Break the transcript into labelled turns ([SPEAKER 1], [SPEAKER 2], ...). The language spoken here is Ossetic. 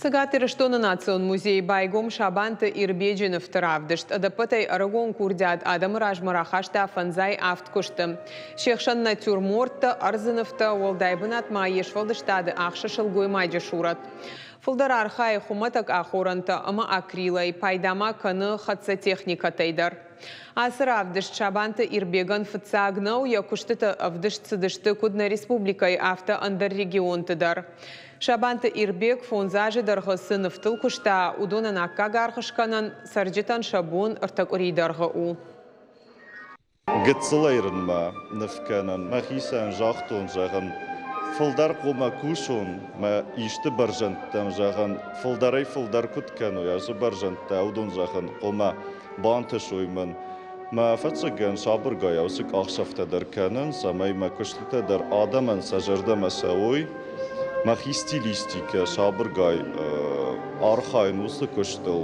[SPEAKER 1] Цӕгат Ирыстоны Национ музейы байгом Сабанты Ирбеджы нывты равдыст. Ӕдӕппӕтӕй ӕрыгон курдиат адӕмы размӕ рахаста 57 куысты. Се хсӕн натюрморттӕ, ӕрдзы нывтӕ, уӕлдай бынат ма йе сфӕлдыстады ахсы сылгоймаджы сурӕт. Фылдӕр архайы хуымӕтӕг ахорӕнтӕ ӕмӕ акрилӕй, пайда ма кӕны хӕццӕ техникӕтӕй дӕр. Ацы равдыст Сабанты Ирбегӕн фыццаг нӕу, йӕ куыстытӕ ӕвдыст цыдысты куыд нӕ республикӕйы, афтӕ ӕндӕр регионты дӕр. Сабанты Ирбег 5 азы дӕргъы цы нывтыл куыста, уыдонӕн аккаг аргъ скӕнын цӕрджытӕн сӕ бон 3 къуырийы дӕргъы у.
[SPEAKER 2] Гыццылӕй рынмӕ ныв кӕнын мӕхицӕн загътон, зӕгъын, фылдӕр хъуамӕ кусон, мӕ исты бӕрзӕндтӕм, зӕгъын, фылдӕрӕй-фылдӕр куыд кӕной, ацы бӕрзӕндтӕ, уыдон, зӕгъын, хъуамӕ бантысой мӕн. Мӕ ӕвӕццӕгӕн, сабыргай уыцы къахдзӕфтӕ дӕр кӕнын, цӕмӕй мӕ куыстытӕ дӕр адӕмӕн сӕ зӕрдӕмӕ цӕуой. Мӕхи стилистикӕ сабыргай архайын уыцы куыстыл.